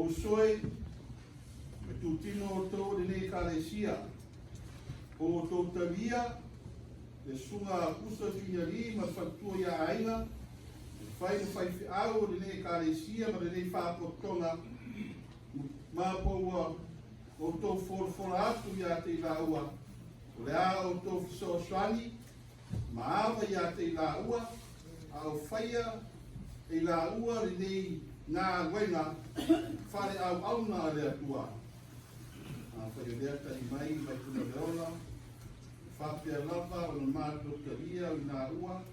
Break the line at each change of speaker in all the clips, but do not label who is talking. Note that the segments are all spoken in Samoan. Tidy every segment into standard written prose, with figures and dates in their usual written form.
Lou uso e, ua itutino outou o lenei Ekalesia, po ua outou talia le Susuga a Kusa Finialii ma le faletua ia Aiga e fai ma faifeau o lenei Ekalesia ma lenei Faalapotopotoga, ma po ua outou folafola atu ia te i laua, o le a outou fesoasoani ma ava ia te i laua, a o faia e i laua lenei galuega faaleauauna a le Atua. Afai o lea tali mai mai Punaleola, e faapea lava ona matou talia o i laua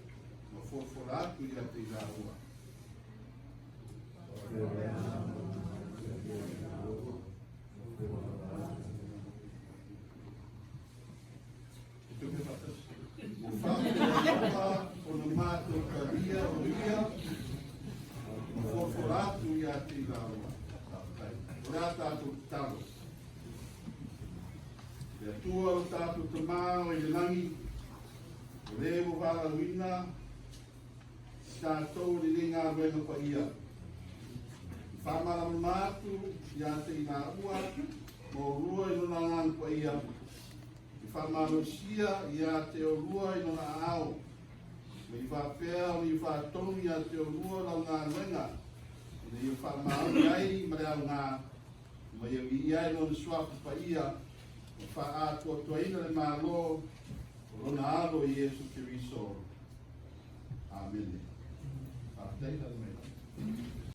ma folafola atu ia te i laua. Ua faapea lava ona matou talia o ia ma folafola atu ia te i laua. O le a tatou tatalo. Le Atua lo tatou Tamā o i le lagi, o le ua valaauina i tatou i lenei galuega paia. I faamalamalama atu ia te i laua ma oulua i lona Agaga Paia, i faamalosia ia te oulua i lona aao, ma i faapea ona ia faatonu ia te oulua lau galuega, ina ia faamaoni ai ma le aoga, ma ia viia ai lona suafa paia, ma faaatoatoaina le Malo o lona Alo Iesu Keriso. Amene. Faafetai. Lalo mai.